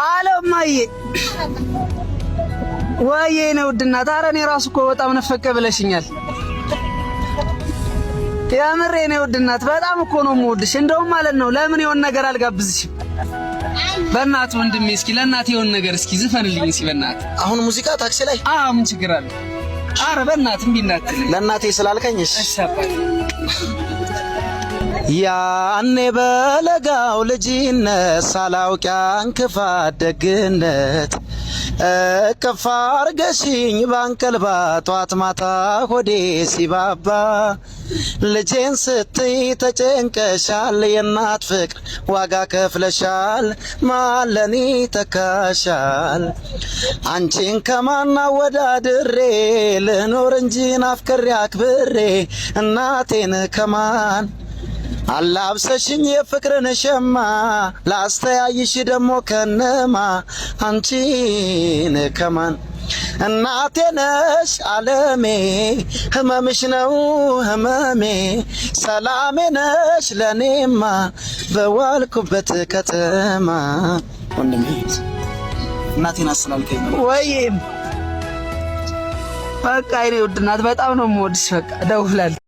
አሎ እማዬ፣ ወይዬ የኔ ውድ እናት፣ ኧረ እኔ ራሱ እኮ በጣም ነፈቀ ብለሽኛል። የምር የኔ ውድ እናት በጣም እኮ ነው የምወድሽ። እንደውም ማለት ነው ለምን የሆነ ነገር አልጋብዝሽም? በእናትህ ወንድሜ፣ እስኪ ለእናቴ የሆነ ነገር እስኪ ዝፈንልኝ እስኪ በእናትህ። አሁን ሙዚቃ ታክሲ ላይ? አዎ፣ ምን ችግር አለ? ኧረ በእናትህ እምቢ እንዳትለኝ። ለእናቴ ስላልከኝ እሺ። እሺ አባቴ። ያኔ በለጋው ልጅነት ሳላውቅ ያን ክፋት ደግነት እቅፍ አርገሽኝ ባንቀልባ ጧት ማታ ሆዴ ሲባባ ልጄን ስትይ ተጨንቀሻል፣ የእናት ፍቅር ዋጋ ከፍለሻል፣ ማለኒ ተካሻል። አንቺን ከማን አወዳድሬ ልኖር እንጂ ናፍቅሬ አክብሬ እናቴን ከማን አላብሰሽኝ የፍቅርን ሸማ ላስተያይሽ ደሞ ከነማ አንቺን ከማን እናቴ ነሽ ዓለሜ ህመምሽ ነው ህመሜ ሰላሜ ነሽ ለኔማ በዋልኩበት ከተማ። ወንድሜ፣ እናቴን አስላልከኝ ነው። ወይም በቃ የኔ ውድ እናት በጣም ነው የምወድሽ። በቃ እደውላለሁ።